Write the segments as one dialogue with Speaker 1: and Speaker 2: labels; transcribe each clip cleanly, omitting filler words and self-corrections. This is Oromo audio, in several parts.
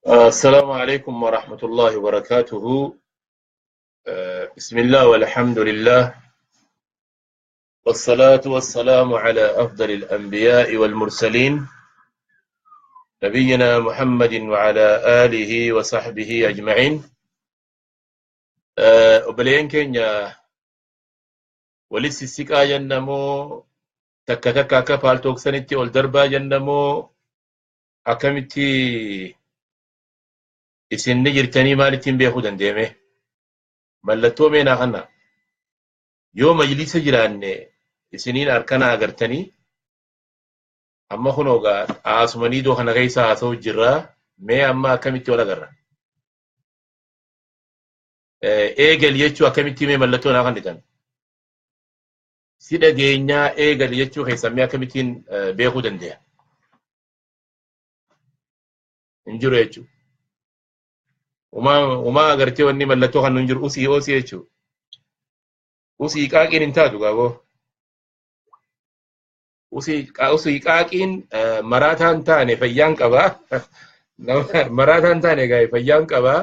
Speaker 1: السلام عليكم ورحمة الله وبركاته. بسم الله والحمد لله والصلاة والسلام على أفضل الأنبياء والمرسلين نبينا محمد وعلى آله وصحبه أجمعين. Obboleeyyan keenya walitti sissiqaa jennamoo, takka takka akka Paltalksanitti ol darbaa jennamoo, akkamitti isin ni jirtanii maalittiin beekuu dandeeme? Mallattoo meenaa kana yoo majlisa jiraanne isiniin harkana agartanii, amma kunoo gaa haasumanii iddoo kana keessa haasa'u jirraa. Mee amma akkamitti wal agarra? Eegal jechuu akkamitti? Mee mallattoo naa kennitan? Si dhageenyaa, eegal jechuu keessan mee akkamittiin beekuu dandeenya? Hin jiru jechuudha. Umaa agartee wanni mallattoo kan hin jiru usii oosii jechuudha. Usii qaaqiin hin taatu gaaboo. Usii qaaqiin maraataan taane fayyaan qabaa. Maraataan taane gaa'e fayyaan qabaa.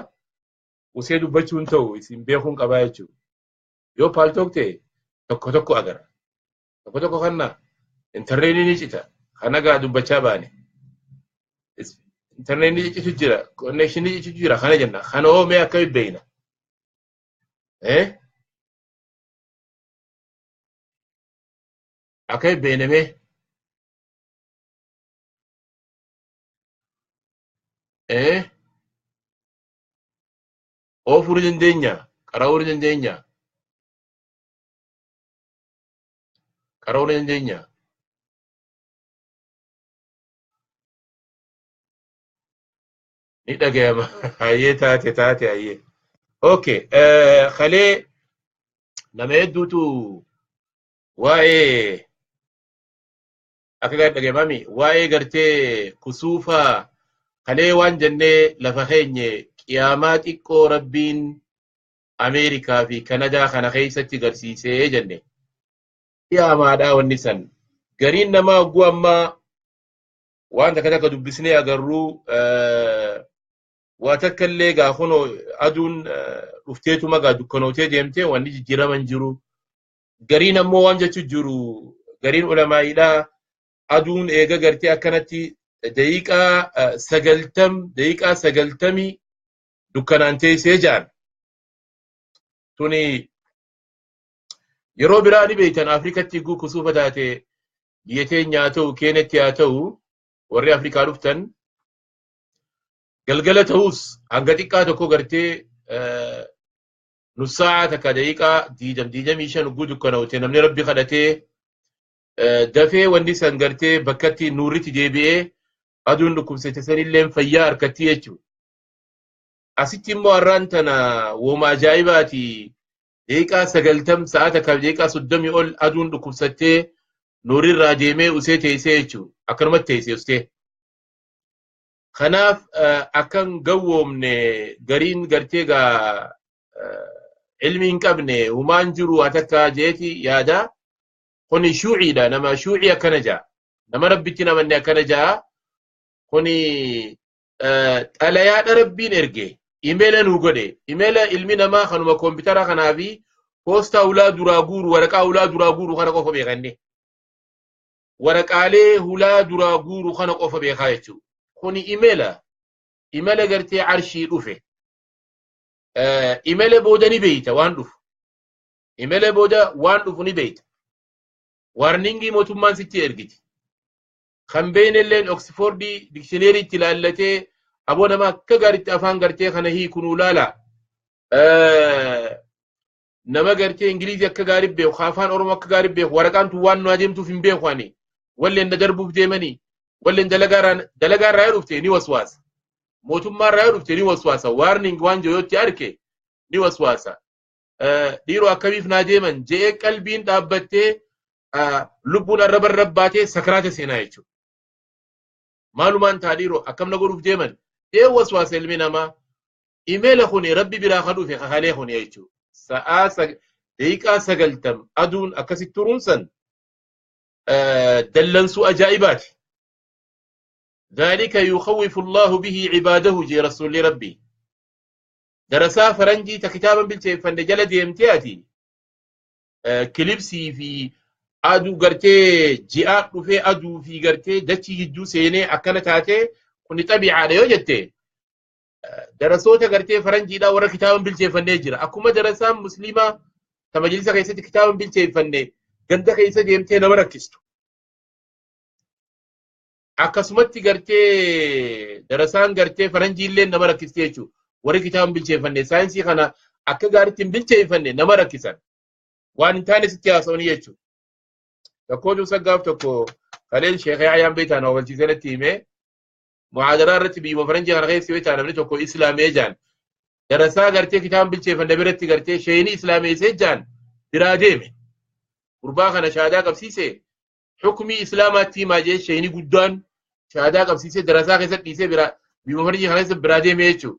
Speaker 1: Usee dubbachuun ta'u isin beekuun qabaa jechuudha. Yoo Paltalk ta'e tokko tokko agara. Tokko tokko kanna intarneetii ni cita. Kana gaa dubbachaa baane. Intarneetii citu jira, connectionii citu jira kana jenna. Kana hoo mee akkamitti beekna? Eh? Akkamitti beekna mee? Eh? Oofuu ni dandeenya? Qara'uu ni dandeenya? Qara'uu ni dandeenya? Ni dhagayama. Hayyee, taate taate, hayyee. Okay. Kalee nama hedduutu waa'ee akka gaarii dhagayamami waa'ee gartee kusuufaa kalee waan jennee lafa keenye qiyaamaa xiqqoo Rabbiin Ameerikaa fi Kanadaa kana keessatti garsiisee jenne. Qiyaamaadhaa wanni san. Gariin namaa hogguu ammaa waan takka takka dubbisnee agarruu waa takka illee gaa kunoo aduun dhufteetuma gaa dukkanootee deemtee wanni jijjiiraman jiru. Gariin ammoo waan jechu jiru, gariin ulamaa'iidhaa aduun eega gartee akkanatti daqiiqaa 90, daqiiqaa 90 dukkanaan teessee ja'an. Tuni yeroo biraa ni beektan, Afrikatti guu kusuufa taate, biyya teenya haa ta'u, Keenyatti haa ta'u, warri Afrikaa dhuftan galgala ta'us hanga xiqqaa tokko gartee nus sa'aa takka, daqiiqaa 20, 25 guu dukkanawte, namni Rabbi kadhatee dafee wanni san gartee bakkatti nuurritti deebi'ee aduun dhukkubsate sanillee fayyaa harkatti jechuudha. Asitti immoo har'aan tana wooma ajaa'ibaati. Daqiiqaa 90, sa'a takkaaf daqiiqaa 30 ol aduun dhukkubsattee nuurirraa deemee usee teessee jechuudha. Akkanumatti teessee ustee. Kanaaf akkan gawwoomne gariin gartee gaa ilmi hin qabne humaan jiru haa takka jeeti yaada. Kuni shuuciidha. Nama shuucii akkana ja'a. Nama Rabbitti namanne akkana ja'a. Kuni xalayaadha Rabbiin erge. Imeela nuu godhe. Imeela ilmi namaa kanuma koompitara kanaa fi poostaa hulaa duraa guuru, waraqaa hulaa duraa guuru kana qofa beekanne. Waraqaalee hulaa duraa guuru kana qofa beekaa jechuudha. Kuni imeela. Imeela gartee arshii dhufe. Imeela booda ni beeyta waan dhufu. Imeela booda waan dhufu ni beeyta. Warningii mootummaan sitti ergiti. Kan beeynelleen Oxfordii dictionaryitti ilaallatee aboo nama akka gaariitti afaan gartee kana hiikunuu laala. Nama gartee Ingilizii akka gaarii beeku, afaan Oromoo akka gaarii beeku, waraqaan tun waan nu adeemtuuf hin beeku ani. Walleen na darbuuf deemanii, walleen dalagaa irraa yoo dhufte ni waswaasa. Mootummaa irraa yoo dhufte ni waswaasa. Warning waan jiru yoo arke ni waswaasa. Dhiiroo akkamiif naa deeman je'ee qalbiin dhaabbattee lubbuun arraba irra baatee sakaraata seenaa jechuudha. Maalumaan taa dhiiroo akkam na godhuuf deeman je'ee waswaasa ilmi namaa. Imeela kuni Rabbi biraa kan dhufe kakalee kuni jechuudha. Sa'aa daqiiqaa 90 aduun akkasitti turuun san dallansuu ajaa'ibaati. ذلك يخوف الله به عباده جي رسول ربي. درسا فرنجي تكتابا بالتيفن جلد يمتياتي كليبسي في أدو قرتي جاء في أدو في قرتي دتي جدو سيني أكلتاتي كنت طبيعة على يوجدتي درسوتا قرتي فرنجي لا ورا كتابا بالتيفن نجرا أكما درسا مسلمة تمجلسة كيسة كتابا بالتيفن قندك كيسة يمتي نمركستو akkasumatti gartee darasaan gartee faranjii illee nama rakkistee jechuudha. Warri kitaaba hin bilcheeffanne saayinsii kana akka gaariitti hin bilcheeffanne nama rakkisan. Waan hin taane sitti haasa'anii jechuudha. Tokkootu saggaaf tokko kaleen sheekee Ayaan Beetaan hawwalchiisee natti himee muhaadaraa irratti biyyuma faranjii kana keessa yoo ta'an namni tokko islaamee jaan. Darasaa gartee kitaaba hin bilcheeffanne biratti gartee sheeyini islaameessee jaan biraa deeme. Gurbaa kana shaadaa qabsiisee حكمي إسلاماتي ما جه شيني قدان شهادة قبسيسة دراسة كيسة تيسة برا بيمفرجي خلاص برادة ميچو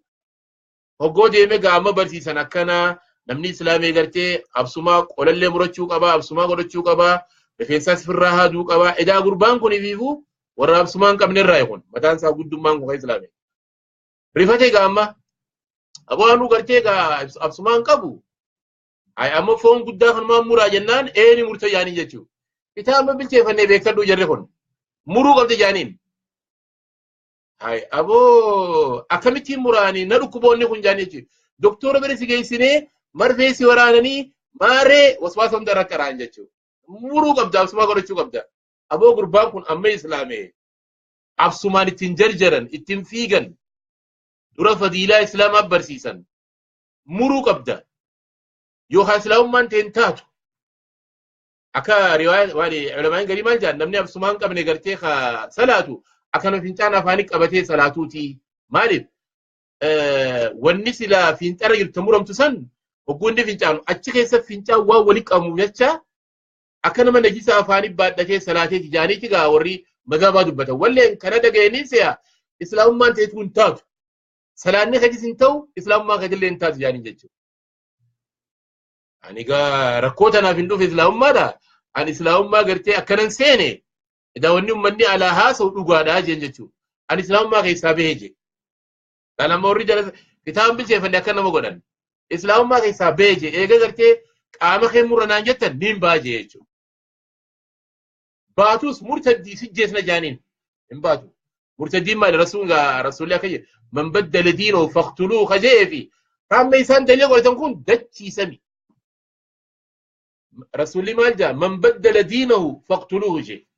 Speaker 1: هقول ديمة قامة برسي سنة كنا نمني إسلامي قرتي أبسما قول اللي مرتشو قبا أبسما قرتشو قبا بخيساس في الراحة دو قبا إذا قربان كوني فيفو ورا أبسما كم نرايكون مثلا سا قدوم مان كوي إسلامي رفتي قامة أبو أنو قرتي قا أبسما كابو أي أما فون قدام ما مراجنان إيه مرتجاني جتشو kitaaba bilcheeffannee beekadhu jarri kun muruu qabdi jaaniin. Hay aboo akkamittiin muraanii na dhukkuboonni kun jaanii jechuudha. Doktora bira si geessinee marfee si waraananii maaree waswaasa hunda rakkaraan jechuudha. Muruu qabda absumaa godhachuu qabda. Aboo gurbaan kun amma islaamee absumaan ittiin jarjaran ittiin fiigan dura fadiilaa islaamaa barsiisan muruu qabda. Yookaan islaamummaan ta'een taatu. Akka riwaaya waan ulamaan garii maal jedhan namni absumaan qabne gartee salaatu akkana fincaan afaanii qabatee salaatuuti. Maaliif wanni silaa fincara jirtu muramtu san hogguu inni fincaanu achi keessa fincaan waan walitti qabamuuf jecha akka nama najisa afaanii baadhatee salaatee jaaniiti gaa warri mazhabaa dubbatan. Walleen kana dhaga'anii se'a islaamummaan ta'etu hin taatu. Salaanni kajis hin ta'u islaamummaan kajillee hin taatu jaaniin jechuudha. Ani gaa rakkoo tanaaf hin dhufe islaamummaadha. Ani islaamummaa gartee akkanan seene daawwanni uummanni alaa haasa'u dhugaadhaa jeen jechuudha. Ani islaamummaa keessaa bahee jee. Dhalama warri jala kitaaba bilcheeffanne akka nama godhan. Islaamummaa keessaa bahee jee eega gartee qaama kee muranaan jettan niin ba'a jee jechuudha. Baatus murtaddii si jeesna jaaniin hin baatu. Murtaddiin maali rasuulli akka jedhe man baddala diinahu faqtuluu kajee fi qaamni isaan daliila godhatan kun dachiisami. رسول مال جاء من بدل دينه فاقتلوه جي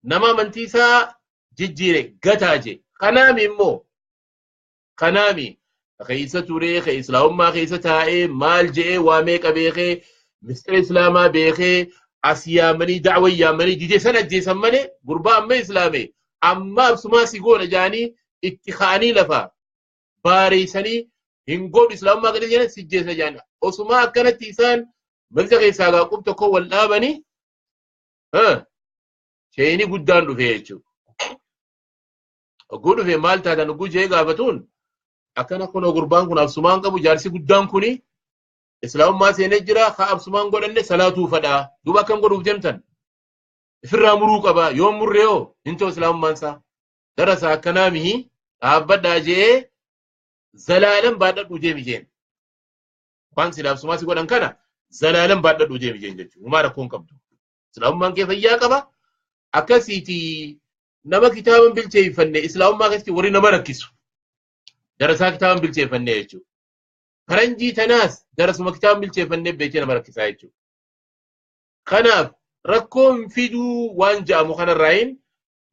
Speaker 1: نما من تيسا ججيري قتا جي قنامي مو قنامي خيسة توري خيس لهم خيسة تائي مال جي واميك بيخي مستر إسلاما بيخي أسيامني دعوة يامني جي سنة جي سمني قربان ما إسلامي أما بسما سيقول جاني اتخاني لفا باريسني هنقول إسلام ما قد جانا سجي سجانا أسما كانت تيسان Malta keessaa gaaqub tokko wal dhaabanii sheeyini guddaan dhufee jechuudha. Ogguu dhufee maal taatan ogguu jee gaafatuun akkana kunoo gurbaan kun absumaan qabu jaarsi guddaan kuni islaamummaa seenee jira haa absumaan godhanne salaatuu fadhaa duuba akkam godhuuf deemtan ifirraa muruu qaba yoo murree hoo hin ta'u islaamummaan isaa darasa akkanaa mihi dhaabbadhaa jee zalaalan baadhadhuu deemi jeen waan sila absumaa si godhan kana zalaalan baadhadhuu deemi jeen jechuudha. Uumaa rakkoon qabdu. Islaamummaan kee fayyaa qaba. Akkasiiti nama kitaaba hin bilcheeffanne islaamummaa keessatti warri nama rakkisu. Darasaa kitaaba hin bilcheeffanne jechuudha. Faranjii tanaas darasuma kitaaba hin bilcheeffanne beekee nama rakkisaa jechuudha. Kanaaf rakkoon fiduu waan ja'amu kanarraayin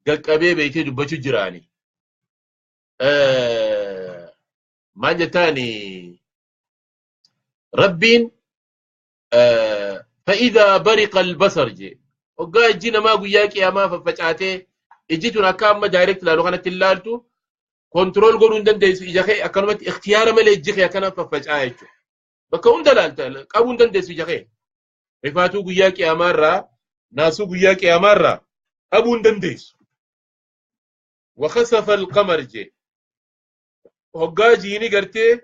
Speaker 1: qaqqabee beekee dubbachuu jiraani. Maal jettaani Rabbiin فإذا برق البصر جي وقا اجينا ما قويا قياما ففجأته اجيتون اكاما دايركت لالو خانت اللالتو كنترول قولون دن ديسو اجاخي اكانومت اختيار ملي اجيخي اكانا ففجأة بكون دلالتا قابون دن ديسو اجاخي رفاتو قويا قياما را ناسو قويا قياما را ابون دن ديسو وخسف القمر جي وقا جيني قرتي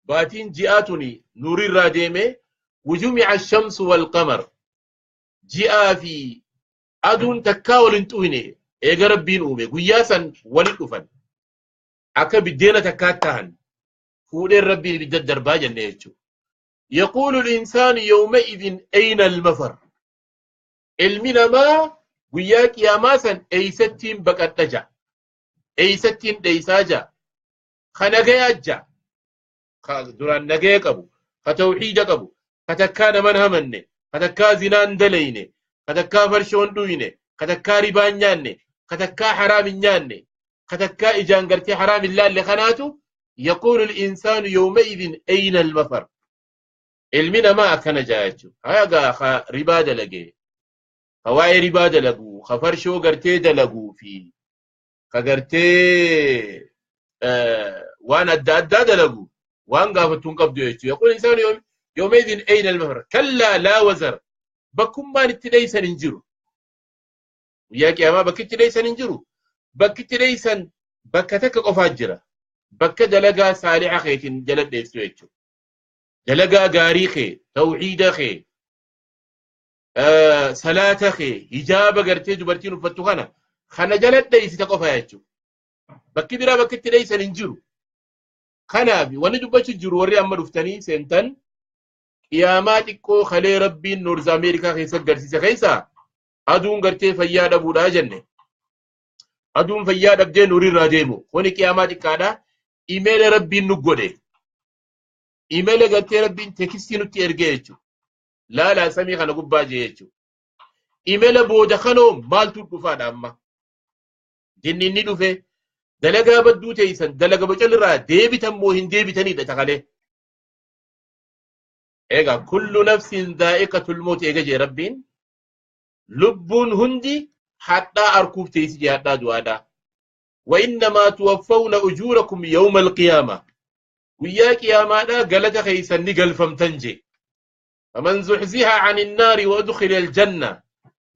Speaker 1: باتين جئاتني نوري الراديمي وجمع الشمس والقمر جاء في أدون تكاول انتويني Eega Rabbiin uume guyyaa san walit dhufan. Akka biddeena takkaatti tahan fuudheen Rabbiin ibidda darbaa jenne jechuudha. Yaquulu al-insaanu yawma'idhin ayna al-mafar. Ilmi namaa guyyaa qiyaamaa san eeysattiin baqadha ja'a. Eeysattiin dheeysaa ja'a. Ka nagayaa ja'a. Ka duraan nagaya qabu, ka tawxiida qabu, ka takkaa naman hamanne, ka takkaa zinaan dalayne, ka takkaa farshoon dhuyne, ka takkaa ribaan nyaanne, ka takkaa haraam hin nyaanne, ka takkaa ijaan gartee haraam hin laalle kanaatu yaquulu al-insaanu yawma'idhin ayna al-mafar. Ilmi namaa akkana ja'a jechuudha. Haga ka ribaa dalage, ka waa'ee ribaa dalagu, ka farshoo gartee dalaguu fi ka gartee waan adda addaa dalagu waan gaafattuu hin qabdu jechuudha. Yaquulu al-insaanu yawma'idhin ayna al-mafar. Kallaa laa wazar. Bakkummaan itti dheeysan hin jiru. Guyyaa qiyaamaa bakki itti dheeysan hin jiru. Bakki itti dheeysan bakka takka qofaa jira. Bakka dalagaa saaliha keetiin jala dheessu jechuudha. Dalagaa gaarii kee, tawxiida kee, salaata kee, hijaaba gartee dubartiin uffattu kana jala dheessita qofa jechuudha. Bakki biraa bakki itti dheessan hin jiru. Kanaaf wanni dubbachuu jiru warri amma dhuftanii seentan qiyaamaa xiqqoo kalee Rabbiin Noorz Ameerikaa keessa agarsiise keessaa aduun gartee fayyaa dhabuudhaa jenne. Aduun fayyaa dhabdee nuurirraa deemu. Kuni qiyaamaa xiqqaadha. Imeela Rabbiin nu godhe. Imeela gartee Rabbiin teekistii nutti ergee jechuudha. Laalaa samii kana gubbaa jee jechuudha. Imeela booda kanoo maaltu dhufaadha amma? Jinni inni dhufe dalagaa badduu teessan dalaga bocalirraa deebitan moo hin deebitanidha takalee. Egaa kullu nafsin daa'iqatul mawt eega jee Rabbiin lubbuun hundi hadhaa arkuuf teessi jee hadhaa du'aadhaa. Wa innamaa tuwaffawna ujuurakum yawma alqiyaama. Guyyaa qiyaamaadhaa galata keessan ni galfamtan jee. Faman zuhziha ani nnaari wa udkhila aljanna.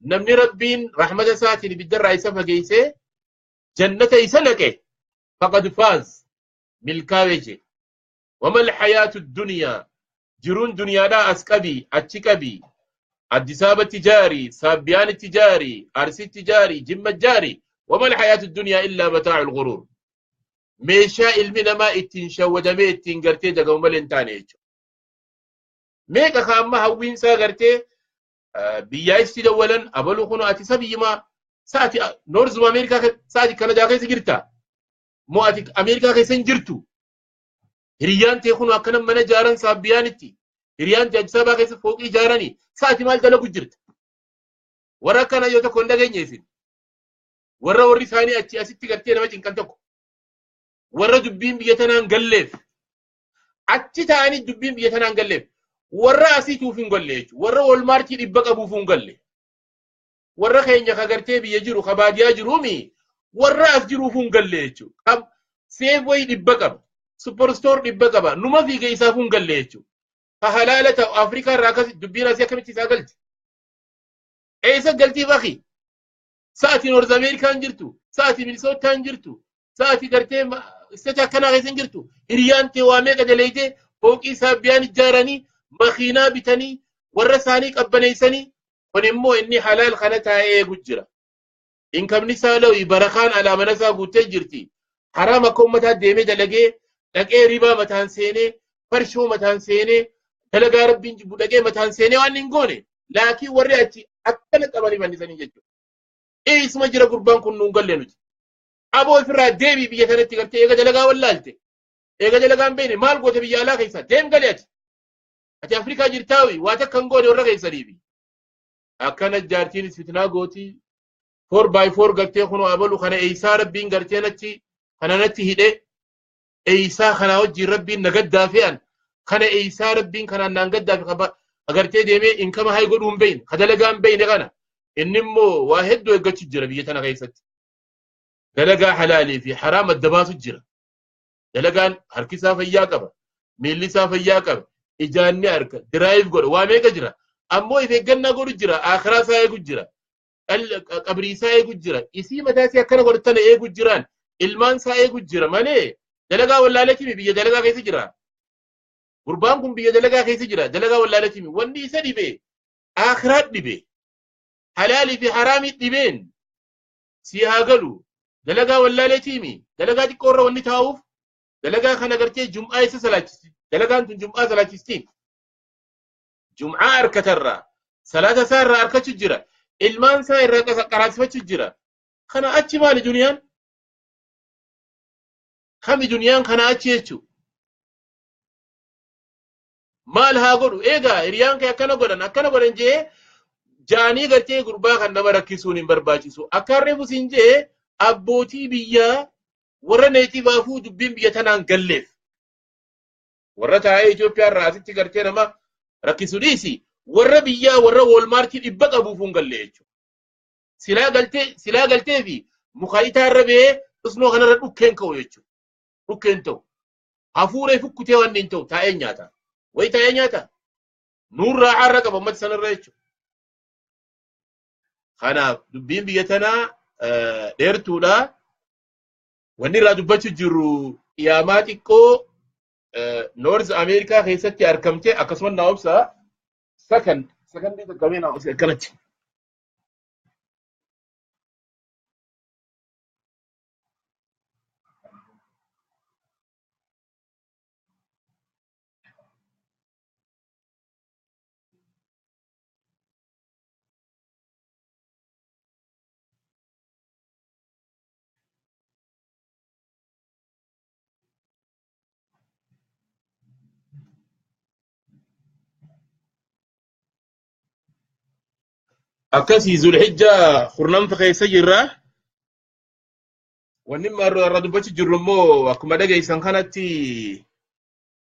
Speaker 1: Namni Rabbiin rahmata isaatiin ibiddarraa isa fageessee jannata isa naqe faqad faaz milkaa'e jee. Wama alhayaatu dunyaa jiruun duniyaadhaa as qabii achi qabii Addis Ababatti jaari, Saabbiyaanitti jaari, Arsitti jaari, Jimma jaari. Wama alhayaatu dunyaa illaa mataa'ul ghuruur. Meeshaa ilmi namaa ittiin shawwadamee ittiin gartee dagamu malee hin taane jechuudha. Meeqa ka amma hawwiinsaa gartee biyyaa itti dawwalan abaluu kun ati sabiyyimaa sa'ati Noorzuma Ameerikaa sa'ati Kanadaa keessa jirta. Moo ati Ameerikaa keessa hin jirtu. Hiriyyaan ta'e kun akkana mana ijaaran Saabbiyaanitti. Hiriyyaan ta'e Addis Ababaa keessa fooqii ijaaranii sa'ati maal dalagu jirta. Warra akkana yoo tokko hin dhageenye isin. Warra warri isaanii achi asitti gartee nama cinqan tokko. Warra dubbiin biyya tanaan galleef. Achi ta'anii dubbiin biyya tanaan galleef. Warra asiituuf hin galle jechuudha. Warra Walmaartii 100 qabuuf hin galle. Warra keenya ka gartee biyya jiru ka baadiyaa jiruumi warra as jiruuf hin galle jechuudha. Safeway 100 qaba. Superstore 100 qaba. Numa fiigee isaaf hin galle jechuudha. Ka halaala ta'u Afrikaa irraa akkas dubbiin asii akkamitti isaa galti? Eessa galtiif akhi? Sa'atii Noorz Ameerikaan jirtu, sa'atii Minisootaan jirtu, sa'atii gartee isteeta akkanaa keessa hin jirtu. Hiriyaan ta'e waa meeqa daleeytee fooqii Saabbiyaan ijaaranii, makiinaa bitanii, warra isaanii qabbaneessanii, kun immoo inni halaal kana taa'ee eegu jira. Inkamni isaa lawi barakaan alaa mana isaa guuttee jirti. Haraam akka uummataa deemee dalagee, dhaqee ribaa mataan seenee, farshoo mataan seenee, dalagaa Rabbiin jibbu dhaqee mataan seenee waan hin goone. Laakiin warri achi akkana qabanii fannisanii jechuudha. Eessuma jira gurbaan kun nuun galle nuti. Aboo ofirraa deebii biyya sanatti gartee eega dalagaa wallaalte. Eega dalagaa hin beekne maal goota biyya alaa keessa deem galee ati. Ati Afrikaa jirtaawi waa takka hin goone warra keessaniifi. Akkana jaartiinis fitnaa gooti. 4x4 gartee kunoo abalu kana eeysaa Rabbiin gartee natti kana natti hidhe. Eeysaa kanaa wajjin Rabbiin na gaddaa fe'an. Kana eeysaa Rabbiin kanaan naan gaddaa fi agartee deemee inkama hay godhuu hin beekne ka dalagaa hin beekne kana. Inni immoo waa hedduu eeggachuu jira biyya tana keessatti. Dalagaa halaalii fi haraam adda baasu jira. Dalagaan harki isaa fayyaa qaba. Miilli isaa fayyaa qaba. Ijaan ni arga. Diraayiv godha. Waa meeqa jira. Ammoo if eeggannaa godhu jira. Akhiraa isaa eegu jira. Qabrii isaa eegu jira. Isii mataa isii akkana godhu tana eegu jiraan. Ilmaan isaa eegu jira malee dalagaa wallaaleetimi biyya dalagaa keessa jira. Gurbaan kun biyya dalagaa keessa jira. Dalagaa wallaaleetimi. Wanni isa dhibe akhiraa dhibe. Halaalii fi haraamii dhibeen. Si haa galu. Dalagaa wallaaleetiimi. Dalagaa xiqqoorra wanni taa'uuf dalagaa kana gartee jum'aa isa salaachisti. Dalagaan tun jum'aa salaachisti. Jum'aa harkatarraa salaata isaa irraa harkachuu jira. Ilmaan isaa irraa qaraasifachuu jira. Kana achi maali duniyaan? Kami duniyaan kana achi jechuu? Maal haa godhu? Egaa hiriyaan kee akkana godhan akkana godhan jee jaanii gartee gurbaa kan nama rakkisuun hin barbaachisu. Akka harreefu siin jee abbootii biyyaa warra neetii baafuu dubbiin biyya tanaan galleef. Warra taa'ee Itoophiyaa irraa asitti gartee nama rakkisu dhiisi. Warra biyyaa warra Walmartii 100 qabuuf hin galle jechuudha. Silaa galtee fi muka itaa irra ba'ee dhusnoo kanarra dhukkeen ka'u jechuudha. Dhukkeen ta'u. Hafuuree fukkutee waan hin ta'u taa'ee nyaata. Wayi taa'ee nyaata. Nuurraa har'a qaba uummata sanarra jechuudha. Kanaaf dubbiin biyya tanaa dheertuudha. Wanni irraa dubbachuu jirru qiyaamaa xiqqoo North America keessatti argamte akkasuma naa obsa sakandii takkamee naa obsa akkanatti. Akkasii Zulhijjaa kurnanfa keessa jirra. Wanni irra dubbachuu jirru immoo akkuma dhageessan kanatti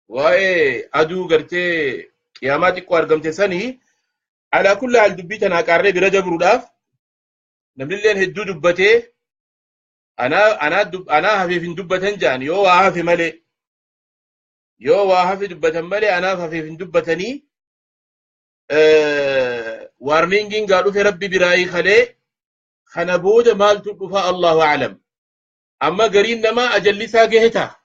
Speaker 1: waa'ee aduu gartee qiyaamaa xiqqoo argamte sanii alaa kulli haal dubbii tanaa qaarree bira dabruudhaaf namnilleen hedduu dubbatee anaa hafeef hin dubbatan jaan yoo waa hafe malee yoo waa hafe dubbatan malee anaaf hafeef hin dubbatanii warningiin gaa dhufe rabbi biraayii kalee kana booda maaltu dhufa Allahu a'lam. Amma gariin namaa ajalli isaa gahe ta'a.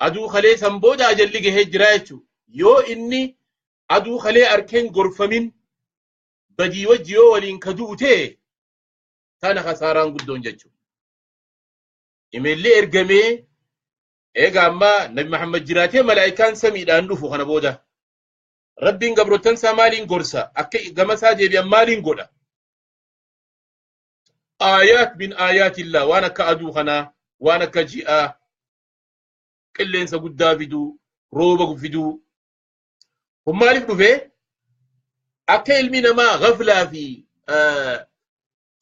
Speaker 1: Aduu kalee san booda ajalli gahee jira jechuudha. Yoo inni aduu kalee arkeen gorfamin badii wajji yoo waliin ka du'u ta'e tana kasaaraan guddoon jechuudha. Imeellee ergamee eega amma Nabi Muhammad jiraatee malaayikaan samiidhaan dhufu kana booda. Rabbiin gabrootan isaa maaliin gorsa? Akka gama isaa deebi'an maaliin godha? Aayaat min aayaatillah waan akka aduu kanaa, waan akka ji'aa, qilleensa guddaa fiduu, rooba fiduu. Kun maaliif dhufee? Akka ilmi namaa gaflaa fi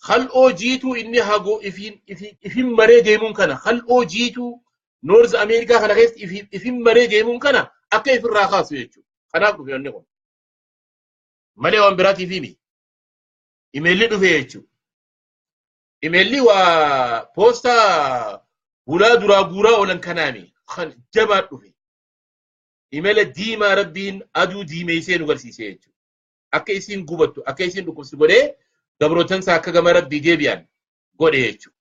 Speaker 1: khal'oo jiituu inni hagoo ifin maree deemuun kana khal'oo jiituu North America kana keessatti ifin maree deemuun kana akka ifirraa kaasu jechuudha. Kanaaf dhufe wanni kun. Malee waan biraatiif himi. Imeelli dhufe jechuudha. Imeelli waa poostaa hulaa duraa guuraa oolan kanaami kan jabaa dhufe. Imeela diimaa rabbiin aduu diimeessee nu garsiise jechuudha. Akka isiin gubattu akka isiin dhukkubsu godhee gabrootansaa akka gama rabbii deebi'an godhe jechuudha.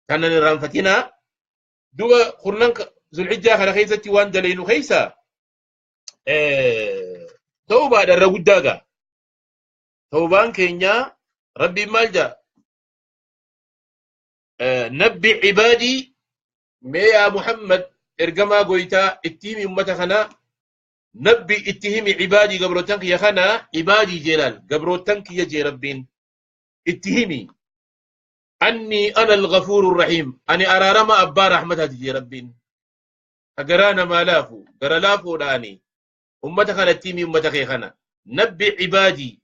Speaker 1: Kanan irraanfatinaa duba kurnan Zulhijjaa kana keessatti waan daleenu keessa tawbaadha irra guddaa gaa. Tawbaan keenya rabbiin maal jaa? Nabbi cibaadii mee yaa Muhammad ergamaa goytaa itti himi ummata kana nabbi itti himi cibaadii gabrootan kiyya kana cibaadii jeelaal gabrootan kiyya jee rabbiin itti himi anni ana al-ghafuuru rahiim ani araarama abbaa rahmataati jee rabbiin garaa namaa laafu gara laafuudhaani ummata kana itti himi ummata kee kana nabbi cibaadii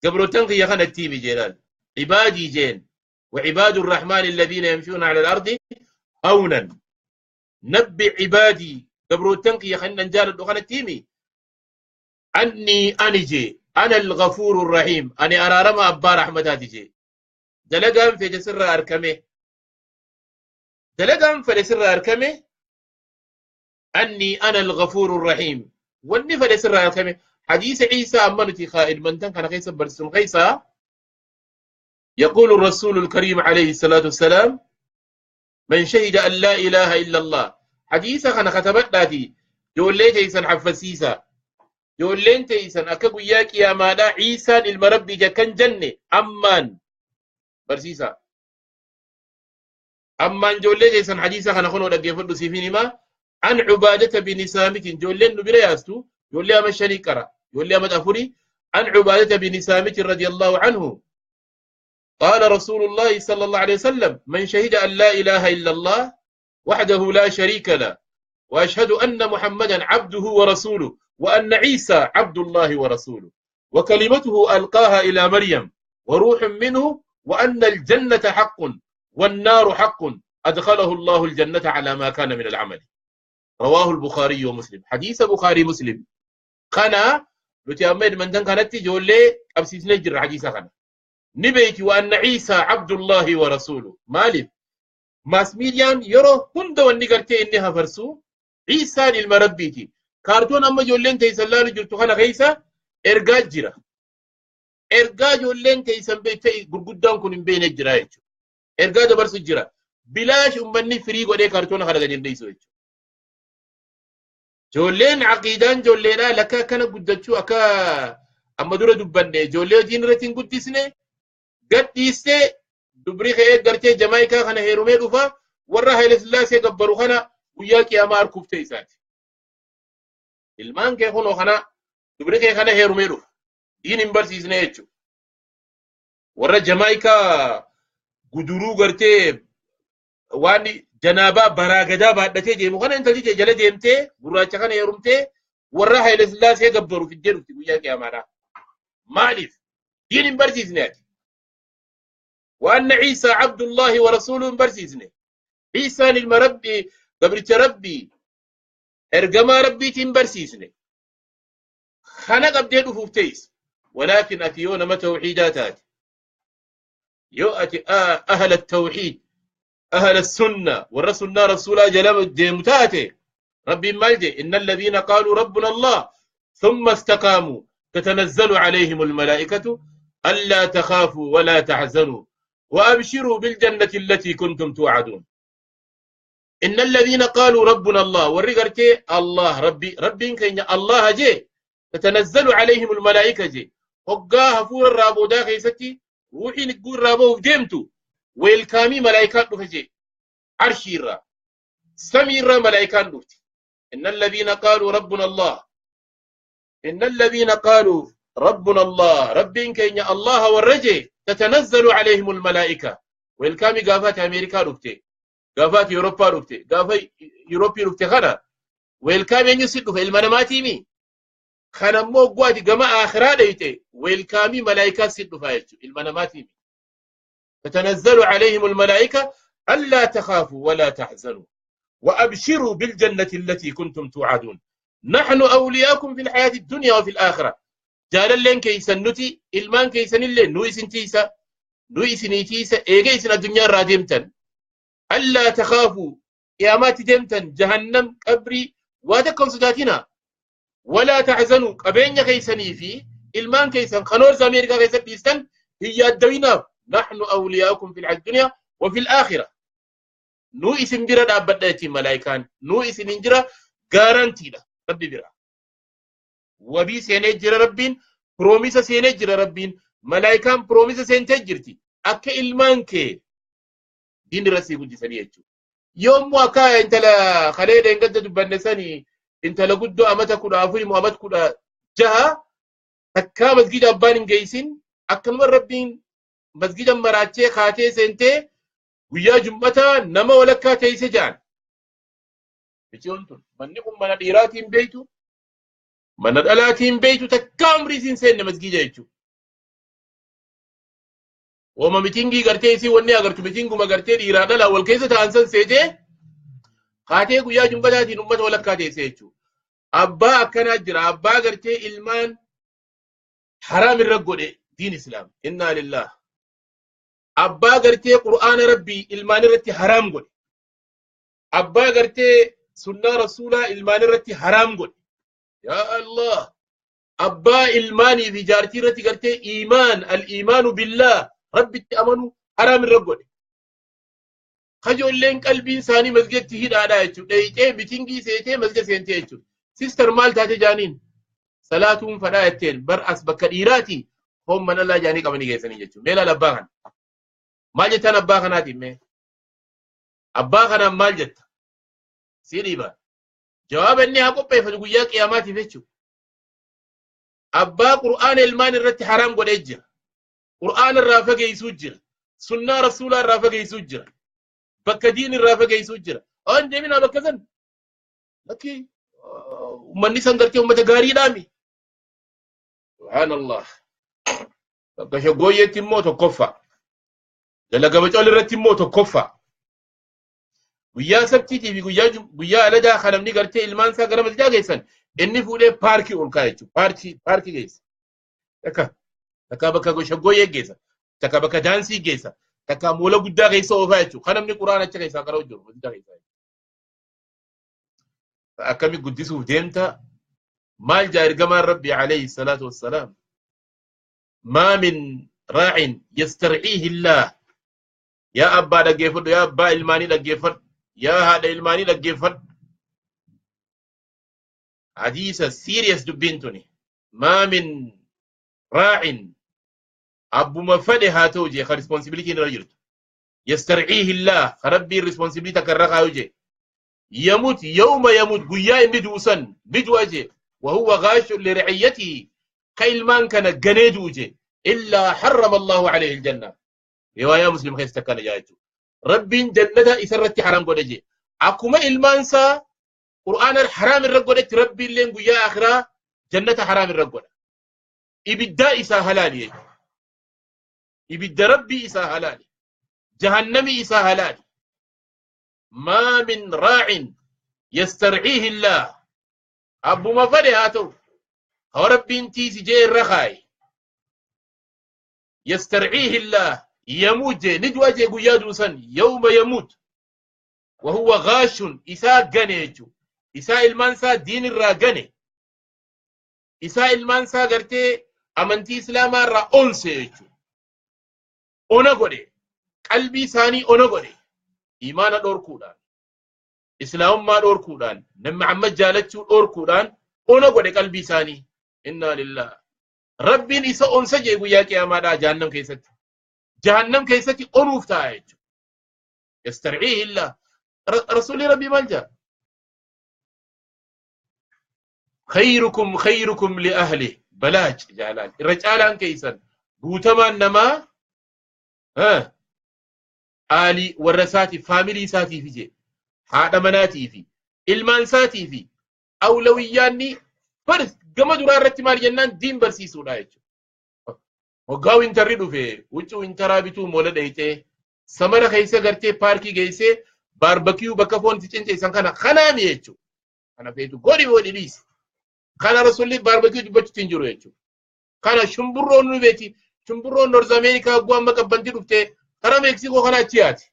Speaker 1: gabrootan kiyya kana itti himi jeelaal cibaadii jeen وعباد الرحمن الذين يمشون على الأرض هونا نبي عبادي قبروتنك يا خلينا نجال الدخان التيمي أني أنجي أنا الغفور الرحيم أني أرى رمى أبا رحمتاتي جي دلقام في جسر أركمه دلقام في جسر أركمه أني أنا الغفور الرحيم واني في جسر أركمه حديث عيسى أمنتي خائل من تنكنا خيسا برسم خيسا يقول الرسول الكريم عليه الصلاة والسلام من شهد أن لا إله إلا الله حديثا أنا ختمت داتي جولي جيسان حفسيسا Ijoolleen teeysan akka guyyaa qiyaamaadhaa Iisaan ilma Rabbii jakkan jenne ammaan barsiisa. Ammaan ijoollee teeysan hadiisa kana kunoo dhaggeeffadhu siifin himaa. An Cubaadata bin Saamitin ijoolleen nu bira yaastu ijoollee ama 5 qara ijoollee ama 4. An Cubaadata bin Saamitin radiyallahu anhu قال رسول الله صلى الله عليه وسلم من شهد أن لا إله إلا الله وحده لا شريك له وأشهد أن محمدا عبده ورسوله وأن عيسى عبد الله ورسوله وكلمته ألقاها إلى مريم وروح منه وأن الجنة حق والنار حق أدخله الله الجنة على ما كان من العمل. رواه البخاري ومسلم. حديث بخاري مسلم. قنا لتأمل من دن كانت جولي أبسيس نجر حديث قنا نبيت وأن عيسى عبد الله ورسوله. مالف ماس ميديان يرو هند والنقرتي إنها فرسو عيسى للمربيتي كارتون أما جولين تيسلال جلتو خنا غيسا إرقاج جرا إرقاج جولين تيسن بيتي قرقودان كن بين الجرا إرقاج برسو جرا بلاش أمني فريق ودي كارتون خنا غنين ديسو جولين عقيدان جولينا لكا كان قدتشو أكا أما دورة دبنة جولين دين رتين قدسنة قد ديسته دبري خير قرتي جامايكا خنا هيرومي دوفا ورا هايل سلاسي قبرو خنا وياك يا مار كوفتي سات المان كي خنو خنا دبري خير خنا هيرومي دوفا دين امبرسيز نيتشو ورا جامايكا قدرو قرتي واني جنابا براغدا بعدتي جيمو خنا انت جي جل ديمتي غراچا خنا هيرومتي ورا هايل سلاسي قبرو في الدين وياك يا مارا مالف دين امبرسيز نيتشو وأن عيسى عبد الله ورسوله برسيزني عيسى للمربي قبرت ربي ارجما ربي تنبرسيزني خلق أبدين أفوفتيس. ولكن أتيون ما توحيداتات يؤتي أهل التوحيد أهل السنة والرسولنا رسولا جلال ديمتاتي ربي مالجي إن الذين قالوا ربنا الله ثم استقاموا تتنزل عليهم الملائكة ألا تخافوا ولا تحزنوا وأبشروا بالجنة التي كنتم توعدون. إن الذين قالوا ربنا الله والرجرتي الله ربي ربي كين الله جي تتنزل عليهم الملائكة جي هقاها فور الرابو داخل ستي روحي نقول رابو جيمتو ويلكامي ملائكة نفجي عرشيرا سميرا ملائكة نفتي. إن الذين قالوا ربنا الله إن الذين قالوا ربنا الله ربي كين الله والرجي تتنزل عليهم الملائكة ويلكامي قافات أمريكا رفتي قافات أوروبا رفتي قافات يوروبي رفتي خنا ويلكامي ينسدوا في المناماتي مي خنا مو قواتي جماعة آخرة ديتي ويلكامي ملائكة سدوا فايتو المناماتي مي تتنزل عليهم الملائكة ألا تخافوا ولا تحزنوا وأبشروا بالجنة التي كنتم توعدون نحن أولياكم في الحياة الدنيا وفي الآخرة. جاللين كيسن نتي إلمان كيسن اللي نويسن تيسا نويسن تيسا إيجيسن الدنيا رادمتن ألا تخافوا يا ما تدمتن جهنم قبري واتكم صداتنا ولا تحزنوا قبين كيسني في إلمان كيسن خنور أمريكا كيسن بيستن هي الدوينة نحن أولياؤكم في الدنيا وفي الآخرة. نويسن برا دابدتي ملايكان نويسن انجرا غارانتي ربي برا وبي سينجر ربين بروميسا سينجر ربين ملايكان بروميسا سينتجرتي أكا إلمانك دين رسي قد سنيجو يوم وكا انت لا خليل انقد دبنساني انت لقد أمتك أفري مؤمتك جها تكا مسجد أبان جيسين أكا ربين مسجد مراتي خاتي سنتي ويا جمتا نما ولكا تيسجان بيجونتون منكم من الإيراتين بيتو من الألاتين بيتو تكام ريسين سين مسجد يجو وما ميتينجي قرتي سي وني أقرت ميتينجو ما قرتي الإيرادة لا والكيسة تانسان سيجي خاتي ويا جمتا دي نمت ولكا تيسجو أبا أكنا جرا أبا قرتي إلمان حرام الرجل دين إسلام إنا لله أبا قرتي قرآن ربي إلمان رتي حرام قل أبا قرتي سنة رسولا إلمان رتي حرام قل يا الله أبا إلماني في جارتي رتي قرتي إيمان الإيمان بالله ربي تأمنوا حرام الرجل خجول لين قلبي إنساني مسجد تهيد على يجو ليتي بتنجي سيتي مسجد سينتي يجو سيستر مال تاتي جانين Salaatuun fadhaa jetteen bar as bakka dhiiraati hoomman allaa jaanii qabanii geessanii jechuudha. Mee laala abbaa kana. Maal jettaan abbaa kanaatiin mee? Abbaa kanaan maal jetta? Si dhiiba. Jawaaba inni haa qopheeffatu guyyaa qiyaamaatiif jechuudha. Abbaa Qur'aana ilmaan irratti haraam godhee jira. Qur'aana irraa fageessuu jira. Sunnaa rasuulaa irraa fageessuu jira. Bakka diin irraa fageessuu jira. Waan deeminaa bakka san. Lakki uummanni san gartee uummata gaariidhaami. Subhaanallah. Bakka shaggooyyeetti immoo tokkoffaa. Dalaga bacool irratti immoo tokkoffaa. Guyyaa sabtiitii fi guyyaa aladaa kan namni gartee ilmaan isaa gara masjidaa geessan inni fuudhee paarkii ol kaa'e jechuudha. Paarkii geessa. Takka bakka shaggooyyee geessa. Takka bakka daansii geessa. Takka moola guddaa keessa oofaa jechuudha. Kan namni quraana achi keessaa qara'u jiru masjidaa keessaa. Akkami guddisuuf deemta? Maal jaa ergamaan Rabbi alayhi salaatu wassalaam? Maa min raacin yastarciihi illaah. Yaa abbaa dhaggeeffadhu, yaa abbaa ilmaanii dhaggeeffadhu, yaa haadha ilmaanii dhaggeeffadhu. Hadiisa serious dubbiin tuni. Maa min raacin abbuma fedhe haa ta'u jee ka responsibility irra jirtu. Yastarciihi illaah ka Rabbiin responsibility takka irra kaayu jee. Yamut yawma yamut guyyaa inni du'u san ni du'a jee. وهو غاش لرعيته كيلمان كان جنيدو جي إلا حرم الله عليه الجنة. رواية مسلم خيس تكان جايتو. ربي جنة إسرت حرام قد جي. أكما إلمان سا قرآن الحرام الرقودة ربي اللي يا آخرة جنة حرام الرقودة. إبدا إسا هلالي. إبدا ربي إسا هلالي. جهنمي إسا هلالي. ما من راع يسترعيه الله. أبو ما فري هاتو. هو ربي انتي سجي الرخاي. يسترعيه الله يموت جي ندوى جي قيادو سن يوم يموت وهو غاش إساء غنيجو إساء المانسا دين الرا غني إساء المانسا غرتي أمنتي إسلاما را أنسيجو أنا قلبي ثاني أنا إيمانا دور كودان إسلام ما دور كودان نم محمد جالتشو دور كودان أنا قلبي ثاني إنا لله ربين إساء أنسجي قيا قياما دا جهنم كيست جهنم كيست أنوف تاعج يسترعيه الله رسول ربي مالجا خيركم خيركم لأهله بلاج جالال الرجالان كيسا بوتما نما ها آلي ورساتي فاميلي ساتي في جي هذا مناتي في إلمان ساتي في أولوياني فرس gama duraa irratti maal jennaan diin barsiisuudha jechuudha. Waggaa wintarri dhufe huccuu wintaraa bituu moola dhayitee samara keessa gartee paarkii geessee baarbakiyuu bakka foon itti cinceessan kana kanaami jechuudha. Kana feetu godhi godhi dhiisi. Kana rasulli baarbakiyuu dubbachuutti hin jiru jechuudha. Kana shumburroon nu beeti shumburroon Noorz Ameerikaa hogguu amma qabbanti dhuftee karaa Meeksikoo kana achi yaati.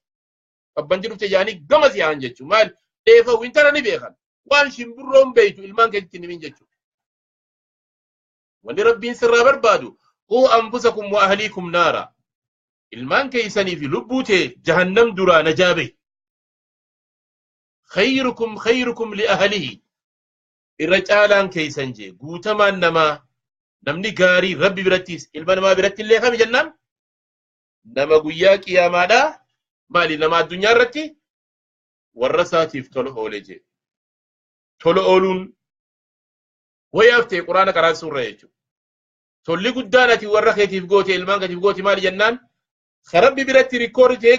Speaker 1: Qabbanti dhufte jaanii gama si'aan jechuudha. Maal dheefa wintara ni beekan. Waan shumburroon beeytu ilmaan keetti himin jechuudha. Wanni rabbiin sirraa barbaadu quu anfusakum wa ahliikum naara ilmaan keeysanii fi lubbuu tee jahannam duraa najaa bahi khayrukum khayrukum li ahlihi irra caalaan keeysan jee guutamaan namaa namni gaarii rabbi birattis ilma namaa biratti illee kami jennaan nama guyyaa qiyaamaadhaa maali nama addunyaa irratti warra isaatiif tola oole jee tola ooluun wayaaf ta'e quraana qaraasuu irra jechuudha. Tolli guddaan ati warra keetiif goote ilmaan keetiif goote maali jennaan rabbi biratti rikoordi ta'ee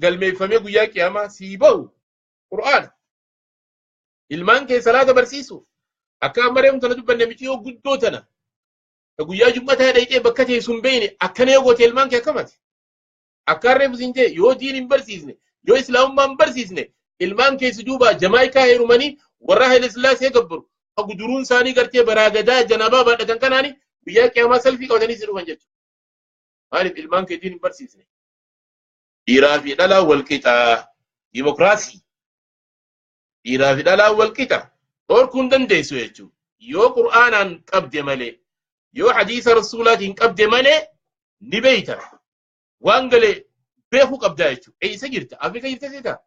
Speaker 1: galmeeffamee guyyaa qiyaamaa sii bahu qur'aana. Ilmaan kee salaata barsiisu akka amma reemu tana dubbanne miciyoo guddoo tana guyyaa jummataa dhayxee bakka ta'e sun beeyne akkana yoo goote ilmaan kee akkamati. Akka reemu siin jee yoo diin hin barsiisne yoo islaamummaa hin barsiisne ilmaan kee si duuba Jamaayikaa heerumanii warra Haile Sillaasee gabbaru. Guduruun isaanii gartee baraagadaa janabaa baadhatan kanaani guyyaa qiyaamaa salfii qabatanii si dhufan jechuudha. Maaliif ilmaan keetiin hin barsiisne? Dhiiraa fi dhalaa wal qixaa. Dimokiraasii. Dhiiraa fi dhalaa wal qixa. Dhorkuu hin dandeessu jechuudha. Yoo qur'aanaan qabde malee, yoo hadiisa rasuulaatiin qabde malee ni beeyta. Waan galee beekuu qabdaa jechuudha. Eessa jirta? Afrika jirta seetaa?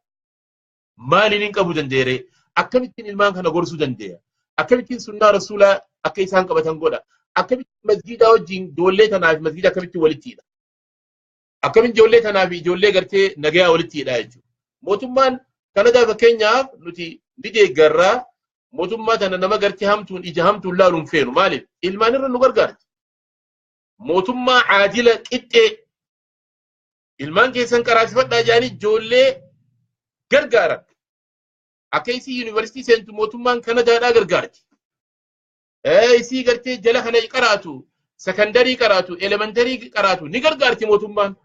Speaker 1: Maaliin hin qabu dandeere? Akkamittiin ilmaan kana gorsuu dandeenya? Akkamittiin sunnaa rasuulaa Akka isaan qabatan godha. Akkamitti masgiida wajjin ijoollee tanaa fi masgiida akkamitti walitti hidha? Akkamitti ijoollee tanaa fi ijoollee gartee nagayaa walitti hidha jechuudha. Mootummaan Kanadaa fakkeenyaaf nuti ni deeggarraa mootummaa tana nama gartee hamtuun ija hamtuun laaluun feenu maaliif? Ilmaan irra nu gargaarti. Mootummaa caadila qixxee ilmaan keessan qaraasifadhaa jedhanii ijoollee gargaaran. Akka isii yuunivarsiitii seentu mootummaan Kanadaadhaa gargaarti. Isii gartee jala kana qaraatu, sekandarii qaraatu, elementarii qaraatu ni gargaarti mootummaan.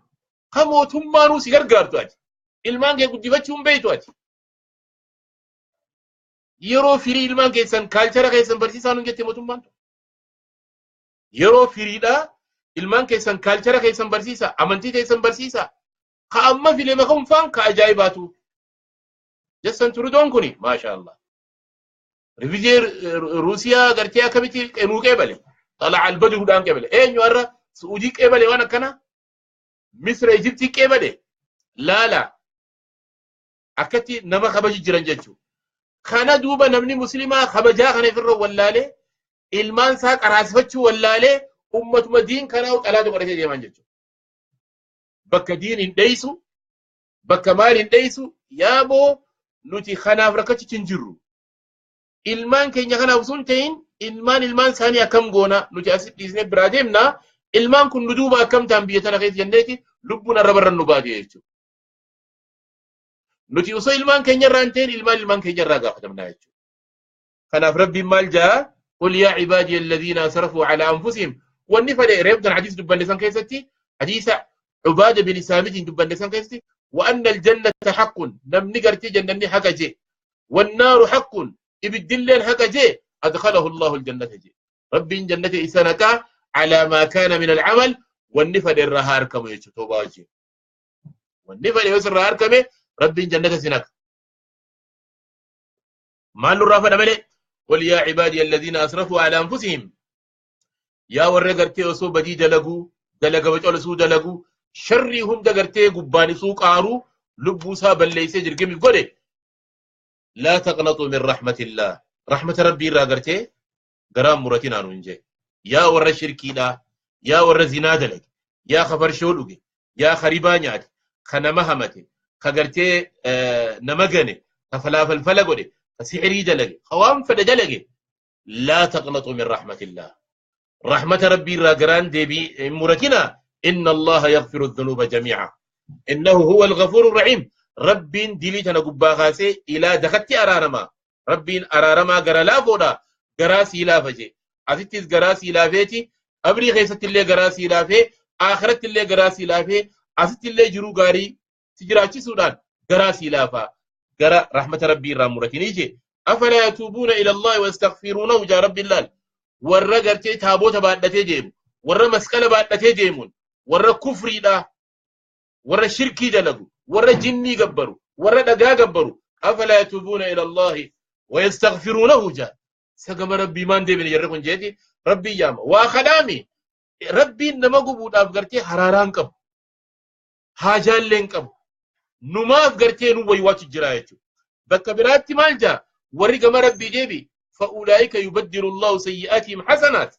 Speaker 1: Ha mootummaanuu si gargaartu ati. Ilmaan kee guddifachuu hin beektu ati. Yeroo firii ilmaan keessan culture keessan barsiisaa nuun jette mootummaan. Yeroo firiidhaa ilmaan keessan culture keessan barsiisaa, amantii keessan barsiisaa. Ka amma filee makamuun ka ajaa'ibaatu. Justin Trudeau'n kuni maasha Allah. Refugee Ruusiyaa gartee akkamitti nuu qeebale. طلع البدر dhaan qeebale. Eenyu har'a Suudii qeebale waan akkana? Misra Ijiptii qeebale. Laala. Akkatti nama kabaji jiran jechuudha. Kana duuba namni muslimaa kabajaa kana ofirra wallaalee ilmaan isaa qaraasifachuu wallaalee ummatuma diin kanaa xalaata godhatee deeman jechuudha. Bakka diin hin dheessu, bakka maal hin dheessu, yaaboo nuti kanaaf rakkachichi hin jirru. Ilmaan keenya kanaaf osoo hin ta'in ilmaan ilmaan isaanii akkam goona nuti asitti dhiisnee biraa deemna ilmaan kun nu duuba akkam ta'an biyya tana keessa jenneeti lubbuun arraba irra nu baate jechuudha. Nuti osoo ilmaan keenya irraa hin ta'in ilmaan ilmaan keenya irraa gaafatamna jechuudha. Kanaaf Rabbiin maal jaa? قل يا عبادي الذين أسرفوا على أنفسهم wanni fedhe reeftan hadiis dubbanne san keessatti hadiisa Ubaada bin Saamitiin dubbanne san keessatti وأن الجنة حق namni gartee jannanni haqa jee والنار حق ibiddilleen haqa jee أدخله الله الجنة jee Rabbiin jannata isa naqaa على ما كان من العمل wanni fedhe irraa haa argamu jechuudha toobaa wajjin. Wanni fedhe yoo sirraa argame Rabbiin jannata si naqa. Maal nurraa fedha malee? قل يا عبادي الذين أسرفوا على أنفسهم yaa warra gartee osoo badii dalaguu dalaga bacolisuu dalaguu sharrii hunda gartee gubbaanisuu qaaruu lubbuu isaa balleessee jirgimiif godhe لا تقنطوا من رحمة الله رحمة Rabbii irraa gartee garaan muratinaa nuun jee yaa warra shirkiidhaa yaa warra zinaa dalage yaa kafarshoo dhuge yaa karibaa nyaate ka nama hamate ka gartee nama gane ka falaafalfala godhe ka sixirii dalage ka waan fedhe dalage لا تقنطوا من رحمة الله رحمة Rabbii irraa garaan deebii muratina إن الله يغفر الذنوب جميعا إنه هو الغفور الرحيم Rabbiin dilii tana gubbaa kaasee ilaa dakatti araarama Rabbiin araaramaa gara laafoodha garaa sii laafa jee asittis garaa sii laafeeti qabrii keessatti illee garaa sii laafee akhiratti illee garaa sii laafee asitti illee jiruu gaarii si jiraachisuudhaan garaa sii laafa gara rahmata Rabbii irraa muratinii jee أفلا يتوبون إلى الله ويستغفرونه jaa Rabbi laal warra gartee taaboota baadhatee deemu warra masqala baadhatee deemuun warra kufriidha warra shirkii dalagu warra jinnii gabbaru warra dhagaa gabbaru أفلا يتوبون إلى الله ويستغفرونه jaa sagama Rabbii maan deebine jarri kun jeeti Rabbii yaama waa kalaami Rabbiin nama gubuudhaaf gartee haraaraan qabu haajaallee hin qabu numaaf gartee nu waywaachu jira jechuudha bakka biraatti maal jaa warri gama Rabbii deebi فأولئك يبدل الله سيئاتهم حسنات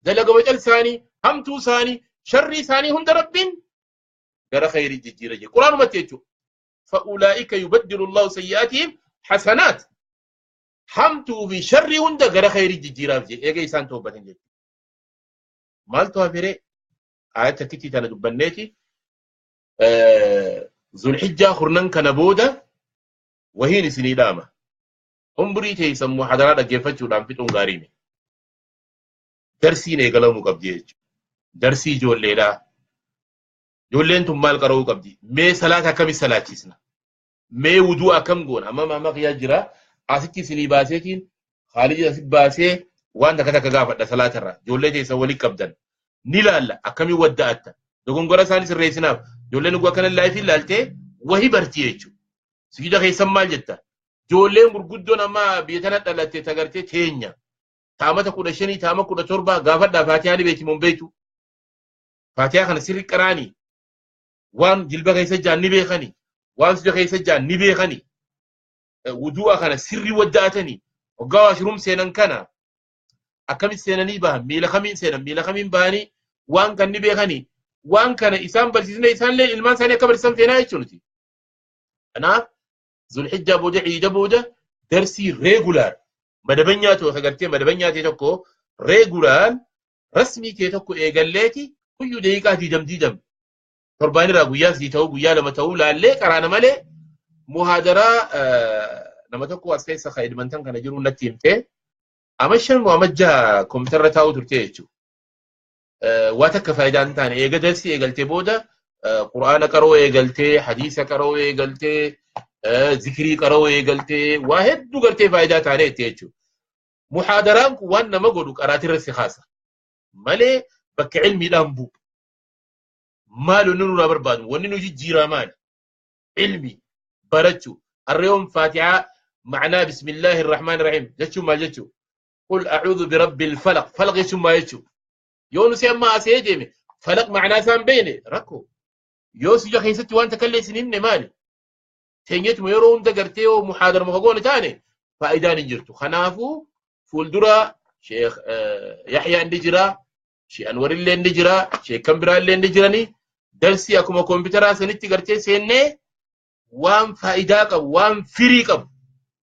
Speaker 1: dalaga wacal isaanii hamtuu isaanii sharrii isaanii hunda Rabbiin gara khayrii jijjiira jee quraanumatti jechuudha فأولئك يبدل الله سيئاتهم حسنات hamtuu fi sharrii hunda gara khayrii jijjiiraaf jee eega isaan toobbatan jechuudha maaltu hafire ayat takkitti tana dubbanneeti Zulhijjaa kurnan kana booda wahiin isinii dhaama umrii teessan muhadaraa dhaggeeffachuudhaan fixuun gaariime darsiin eegalamuu qabdi jechuudha darsii ijoolleedhaa ijoolleen tun maal qara'uu qabdi mee salaata akkamii salaachisna mee wuduu akkam goona amma maama kiyyaa jira asitti isinii baaseetiin haalli asitti baasee waan takka takka gaafadha salaatarraa ijoollee teessan waliin qabdan ni laalla akkamii wadda'atta dogongora isaanii sirreessinaaf ijoolleen dhugaa kana live ilaaltee wahii barti jechuudha sujuuda keessan maal jetta ijoolleen gurguddoon amma biyya tana dhalatte tagartee teenya taamata 15 taama 17 gaafadhaa faatihaa ni beeki mun beektu faatihaa kana sirri qaraanii waan jilba keessa jaan ni beekani waan sujuuda keessa jaan ni beekani wudu'a kana sirri wadda'atanii hoggaa washroom seenan kana Akkamitti seenanii bahan, miila kamiin seenan, miila kamiin bahanii, waan kan ni beekanii, waan kana isaan barsiisnee isaanillee ilmaan isaanii akka barsiisan feenaa jechuuti. Kanaaf Zulhijjaa booda, Iida booda darsii regular madabanyaa ta'e agartee madabanyaa ta'e tokko regular rasmii kee tokko eegalleeti guyyuu daqiiqaa 20 torbaan irraa guyyaa 3 ta'uu guyyaa 2 ta'uu laallee qaraana malee muhaadaraa nama tokko as keessa ka Edmonton kana jiru natti himtee ama 5 moo ama 6 kompiitarra taa'uu turte jechuudha. Waa takka faayidaa hin taane eega darsii eegaltee booda Qur'aana qaroo eegaltee, hadiisa qaroo eegaltee, zikrii qaroo eegaltee, waa hedduu gartee faayidaa taane jette jechuudha. Muhaadaraan kun waan nama godhu qaraatirra si kaasa. Malee bakka ilmiidhaan bu'u. Maal wanni nurraa barbaadu? Wanni nu jijjiiraa maali? Ilmi barachuu. Harreeyoon Faatihaa ma'anaa bismillaahi irrahmaan irrahiim jechuun maal jechuu? Qul a'uudhu birabbil falaq. Falaq jechuun maal jechuu? Yoo nuti amma asee deeme falaq ma'anaa isaan beekne rakkoo. Yoo sija keessatti waan takka illee isin himne maali? Teenyetuma yeroo hunda gartee yoo muhaadaruma fagoon taane faayidaan hin jirtu. Kanaafuu fuuldura Sheekh Yahyaa inni jira, Sheekh Anwar illee inni jira, Sheekh kan biraa illee inni jiranii darsii akkuma kompiitaraa sanitti gartee seennee waan faayidaa qabu, waan firii qabu,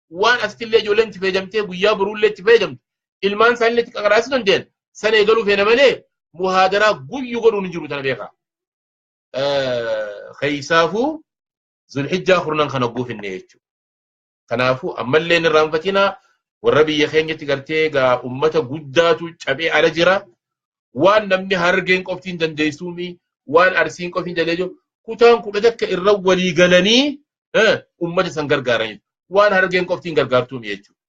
Speaker 1: waan asitti illee ijoolleen itti fayyadamtee guyyaa boruu illee itti fayyadamtu, ilmaan isaanii illee itti qaqaraasuu danda'an sana eegaluu feena malee muhaadaraa guyyu godhuun hin jiru tana beekaa. Keessaafuu Zulhijjaa kurnan kana guufinne jechuudha. Kanaafuu ammallee hin irraanfatinaa warra biyya keenyatti gartee egaa ummata guddaatu cabee ala jira. Waan namni Harargeen qofti hin dandeessuumi, waan Arsiin qofti hin dandeessu, kutaan 11 irra walii galanii ummata san gargaaran. Waan Harargeen qofti hin gargaartuumi jechuudha.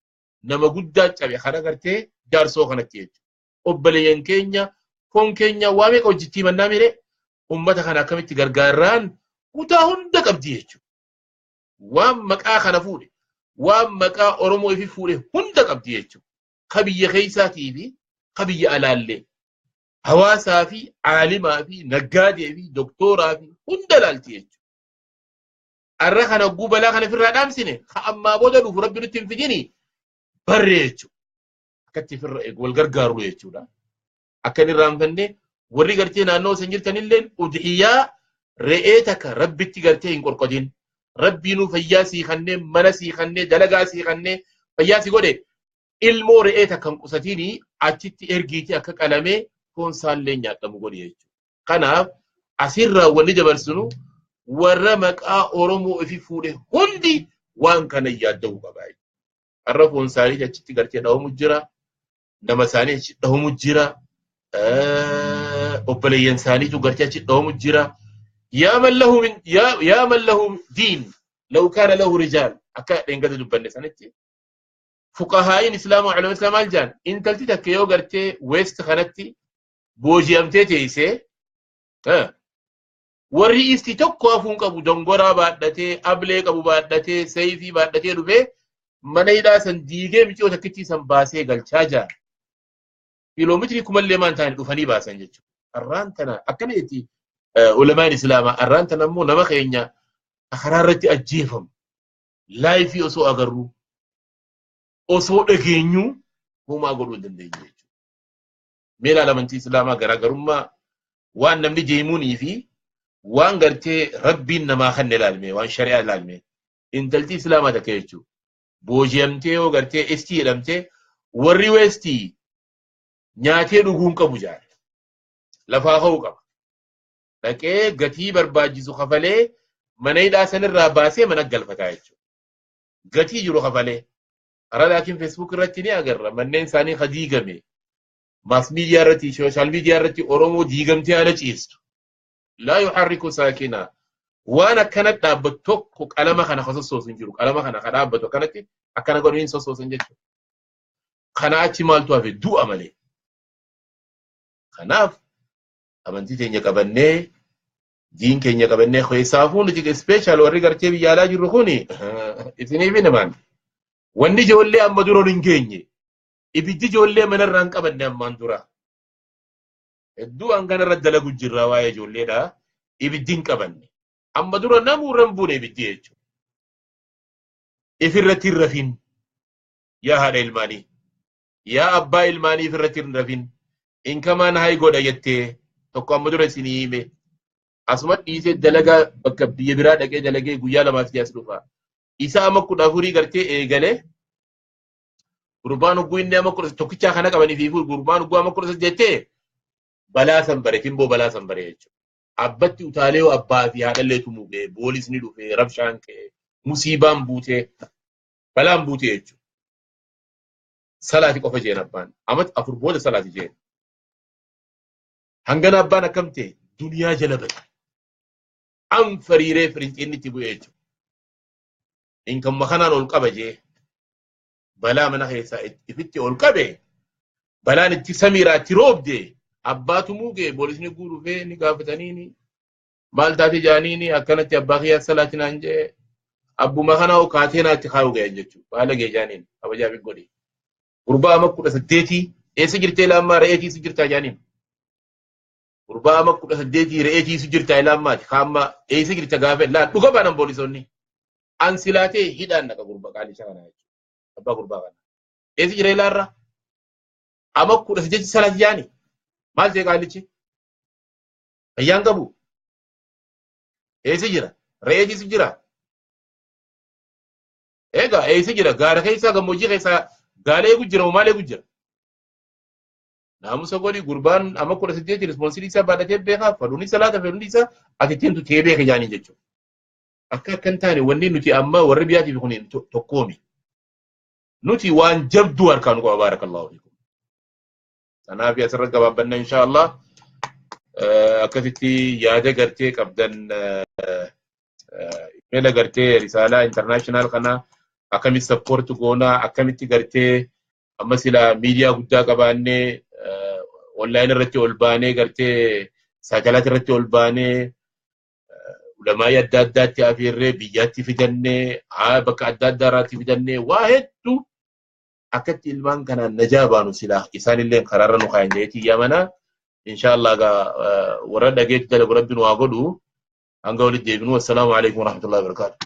Speaker 1: Nama guddaa cabe kana gartee jaarsoo kanatti jechuudha. Obboleeyyan keenya, foon keenya waa meeqa hojjettii mannaa miree ummata kana akkamitti gargaarraan kutaa hunda qabdi jechuudha. Waan maqaa kana fuudhe, waan maqaa Oromoo ifi fuudhe hunda qabdi jechuudha. Ka biyya keessaatii fi ka biyya alaallee. Hawaasaa fi aalimaa fi naggaadee fi doktooraa fi hunda laalti jechuudha. Arra kana hogguu balaa kana ofirraa dhaamsine ka ammaa booda dhufu rabbi nutti hin fidini barree jechuudha. Akkatti ofirra wal gargaaru jechuudha. Akka inni irraanfanne warri gartee naannoo isin jirtanillee udhiyyaa re'ee takka rabbitti gartee hin qorqodin. Rabbiinuu fayyaa sii kannee, mana sii kannee, dalagaa sii kannee, fayyaa sii godhe ilmoo re'ee takka hin qusatinii achitti ergiitii akka qalamee foon isaallee nyaatamu godhe jechuudha. Kanaaf asirraa wanni dabarsinu warra maqaa Oromoo ifi fuudhe hundi waan kana yaadda'uu qaba. Har'a foon isaanii achitti gartee dhahamu jira, nama isaanii achitti dhahamu jira, obboleeyyan isaaniitu gartee achitti dhahamu jira. Yaa man lahu min yaa man lahu diin law kaana lahu rijaal akka dheengada dubbanne sanitti fuqahaa'iin islaamaa ulama islaamaa maal jedhan intalti takka yoo gartee west kanatti booji'amtee teessee warri isti tokko hafuun qabu dongoraa baadhatee ablee qabu baadhatee seeyfii baadhatee dhufee mana hidhaa san diigee miciyoo takkittii san baasee galchaa jira. Kiiloomeetirii kumallee maan ta'an dhufanii baasan jechuudha. Arraan tana akkana jetti ulamaan islaamaa arraan tana immoo nama keenya karaa irratti ajjeefamu laayifii osoo agarru osoo dhageenyu homaa godhuu hin dandeenye jechuudha. Mee ilaala amantii islaamaa garaagarummaa waan namni deemuunii fi waan gartee rabbiin namaa kanne ilaalme waan shari'aa ilaalme intalti islaamaa takka jechuudha. Booji'amtee yoo gartee istii jedhamtee warri weestii nyaatee dhuguu hin qabu jaare. Lafaa ka'uu qaba. Dhaqee gatii barbaachisu kafalee mana hidhaa sanirraa baasee mana galfataa jechuudha. Gatii jiru kafalee. Karaa laakiin Facebook irratti ni agarra manneen isaanii ka diigame. Maas miidiyaa irratti, sooshaal miidiyaa irratti Oromoo diigamtee haala ciistu. Laa yuharriku saakina. Waan akkana dhaabbatu tokko qalama kana ka sossoosu hin jiru. Qalama kana ka dhaabbatu akkanatti akkana godhanii hin sossoosan jechuudha. Kana achi maaltu hafe du'a malee. Kanaaf amantii teenya qabannee diin keenya qabannee keessaafuu nuti ispeeshaal warri gartee biyya alaa jirru kuni isiniif himaan. Wanni ijoollee amma dura hin geenye ibiddi ijoollee manarraa hin qabanne ammaan dura. Hedduu hangana irra dalagu jirra waa'ee ijoolleedha. Ibiddi hin qabanne. Amma dura namuu irra hin buune ibiddi jechuudha. Ifirratti hin rafin yaa haadha ilmaanii. Yaa abbaa ilmaaniif irratti hin rafin. Inkamaan hayi godha jettee tokko amma dura isinii hime. Asuma dhiisee dalagaa bakka biyya biraa dhaqee dalagee guyyaa lamaaf as dhufa. Isa amma 14 gartee eegalee gurbaan hogguu inni amma 10 tokkichaa kana qabanii fi gurbaan hogguu amma 18 jettee balaa san bare timboo balaa san bare jechuudha. Abbatti utaalee abbaa fi haadhallee tumuu ga'e boolisni dhufee rabshaan ka'e musiibaan buutee balaan buutee jechuudha. Salaati qofa jeen abbaan amma 4 booda salaati jeen. Hangana abbaan akkam ta'e duniyaa jala bade. An fariiree firinciinni itti bu'ee jechuudha. Inkamma kanaan ol qaba jee balaa mana keessaa ifitti ol qabe balaan itti samiiraa itti roobde abbaatu muugee boolisni guurufee ni gaafataniini maal taate jaaniini akkanatti abbaa kiyyaa salaati naan jee abbuma kana kaatee naatti kaayuu ga'an jechuudha. Baala ga'e jaaniin kabajaa fi godhi. Gurbaa amma 18 eessa jirtee laammaa re'ee tiisu jirtaa jaaniin. Gurbaa amma 18 re'ee tiisu jirtaa laammaati kaamma eessa jirta gaafa laa dhuga baanan poolisoonni. An silaatee hidhaan naqa gurbaa qaalicha kana jechuudha. Abbaa gurbaa kana. Eessa jira ilaarra? Amma 18 salaati jaani. Maal ta'e qaalichi? Fayyaan qabu. Eessa jira? Re'ee tiisu jira. Egaa eessa jira? Gaara keessaa gammoojjii keessaa gaala eegu jira moo maal eegu jira? Naamusa godhi gurbaan amma 18 rispoonsilii isaa baadhatee beekaa fadhuun salaata fedhuun isaa ati ittiin tutee beeka jaanii jechuudha. Akka akkan taane wanni nuti amma warri biyyaatiif kun tokkoomi. Nuti waan jabduu harkaa nu qaba baarakallahu fiikum. Kanaaf asirra gabaabbanna inshaallah. Akkasitti yaada gartee qabdan email gartee risaalaa international kana akkamitti support goonaa akkamitti gartee amma sila miidiyaa guddaa qabaannee online irratti ol baanee gartee saatalaayit irratti ol baanee ulamaayii adda addaatti afeerree biyyaatti fidannee bakka adda addaa irraatti fidannee waa hedduu akkatti ilmaan kanaan najaa baanu sila isaanillee karaarra nu kaayan jeetii yamana inshaallah gaa warra dhageetti dalagu rabbi nu haa godhu hanga walitti deebinu. Assalaamu alaikum warahmatullahi wabarakatuh.